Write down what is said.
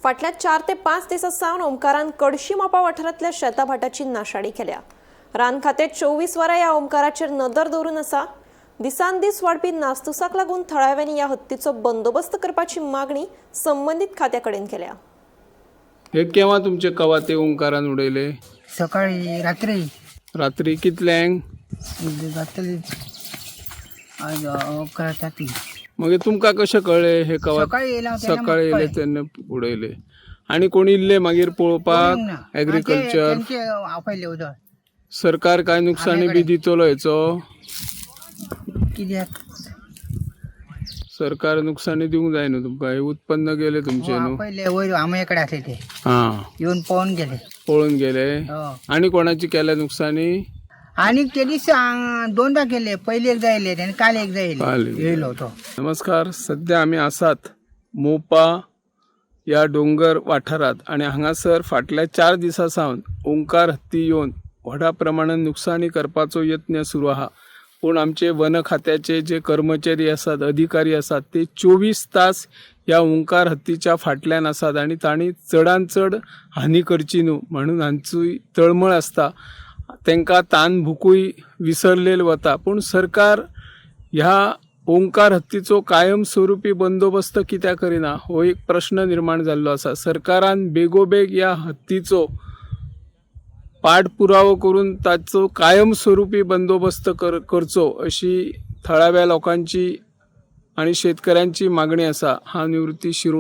फाटल्या 4 ते 5 दिसां सावन ओमकारान कडशी मोपा वाठारांतल्या शेताभाटाची नाशाडी केल्या. रान खातें 24 वरां ह्या ओमकाराचेर नदर दवरून आसा. दिसान दीस वाडपी नासधुसाक लागून थळाव्यांनी ह्या हत्तीचो बंदोबस्त करपाची मागणी संबंदीत खात्या कडेन केल्या. हे केव्हा तुमचे कवाते ओंकारान उडयले? सकाळी, रात्री. रात्री कितल्यांक? जातली आज 11 जाती. मगे तुमकां कशें कळ्ळें हे कवात? सकाळी येयला हांव तेन्ना सकाळी म्हाका येयले तेन्ना उडयले. आणि कोण इल्ले मागीर पळोवपाक? कळ्ळें. ना. एग्रीकल्चर तेंचे आपयले उदक. सरकार काय नुकसानी बी दितलो हेचो? कित्याक? सरकार नुकसानी दिवंक जाय न्हू तुमकां, हे उत्पन्न गेले तुमचे न्हू. आपयले वयर, आमचे कडेन आसले ते. हां. येवन पळोवन गेले. पळोवन गेले. हो. आणि कोणाची केल्या नुकसानी? आणि ते दीस दोनदा केले. पहिले एकदा येयले आनी काल एकदा काल येयले. एकदा. येयलो तो. नमस्कार. सध्या आमी आसात मोपा ह्या डोंगर वाठारांत आनी हांगासर फाटल्या 4 दिसां सावन ओंकार हत्ती येवन व्हडा प्रमाणान नुकसानी करपाचो यत्न सुरू आहा. पूण आमचे वन खात्याचे जे कर्मचारी आसात, अधिकारी आसात, ते 24 तास ह्या ओंकार हत्तीच्या फाटल्यान आसात आनी तांणी चडान चड हानी करची न्हू म्हणून हांची तळमळ आसता. तांकां तान भुकूय विसरलेल वता. पूण सरकार ह्या ओंकार हत्तीचो कायमस्वरूपी बंदोबस्त कित्याक करिना हो एक प्रश्न निर्माण जाल्लो आसा. सरकारान बेगोबेग ह्या हत्तीचो पाठपुरावो करून ताचो कायमस्वरूपी बंदोबस्त करचो अशी थळाव्या लोकांची आनी शेतकऱ्यांची मागणी आसा. हांव निवृत्ती शिरोडकर.